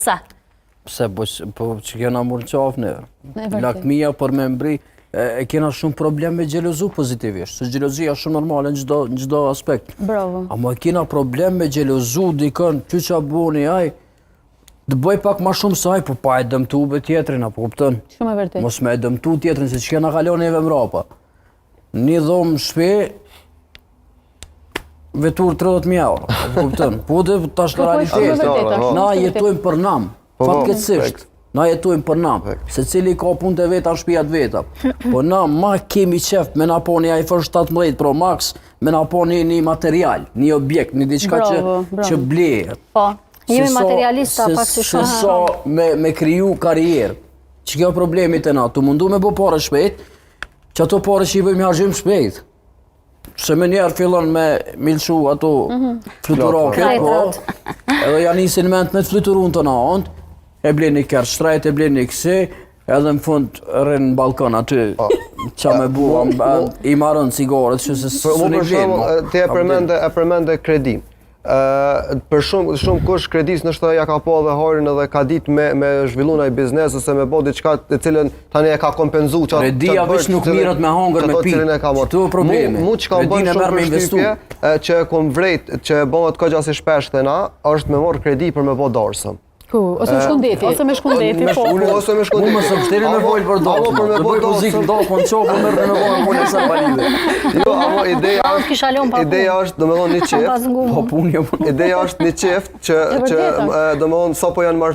Pse? Pse, po, po që kena murë qafë ne. Lakmia për me mbri, e, e kena shumë problem me xhelozu pozitivisht, se xhelozia është shumë normale në çdo në çdo aspekt. Bravo. Ama e kena problem me xhelozu dikën, që ça boni ai, të bëj pak ma shumë se ai, po pa e dëmtu be tjetrin, apo kupton? Shumë e vërtetë. Mos me e dëmtu tjetrin, se që kena kalon neve mrapa. Një dhomë shpi, vetur 30.000 euro, po kupton? Po dhe tash në Po, po, shumë e realitet. vërtetë, Po, Na shumë e vërtetë. jetojmë për nam, Po, po, fatkeqësisht. Na jetojmë për nam. Secili ka punët e veta në shtëpia të veta. Po na ma kemi qef me na po një iPhone 17 Pro Max, me na po një, një material, një objekt, një diçka që Bravo, bravo. që blehet. Po, jemi Se sa- materialista se- pak si Se shumë. sa me, me kriju karrierë. Që kjo problemi të na, tu mundu me bo pare shpejt, që ato pare që i bëjmë i harxhojmë shpejt. Se me njerë fillon me milshu ato mm -hmm. fluturake, po, edhe ja nisin ment me të fluturun të na anët, e blen një kerr shtrejt, e blen një kësi, edhe në fund rrin në balkon aty, po. qa me bu, i marrën cigaret, që se Për s'un mu i për blen. shembull, ti e përmende e përmende kredinë. Ë për shumë shumë kush kredis ndoshta ja ka po edhe hajrin edhe ka ditë me me zhvillu naj biznes ose me bo diçka të cilën tani e ka kompenzu çat Kredia veç nuk mirret me hangër me pi. Këtu është problemi. Mu, mu që ka bën Kredinë e shumë merr me investu. përshtypje e, që e kom vrejt që e bëhet kogja si shpesh te na është me marr kredi për me bo darsëm. Ku, ose me shku n'deti. Ose me shku n'deti, po. Po, ose me shku Mu më së pështeri me Amo- folë për amo dasmë. për me Të bo bëj muzikë darsëm. në dasmë, në qofë, merr me bo në punë sa palide. Jo, amo ideja Unë kisha lënë pa është ideja punë. është domethënë një çift. Pas ngumu. Po punë jo punë. Ideja është një çift që E që vërteta. domethënë sapo janë martuar.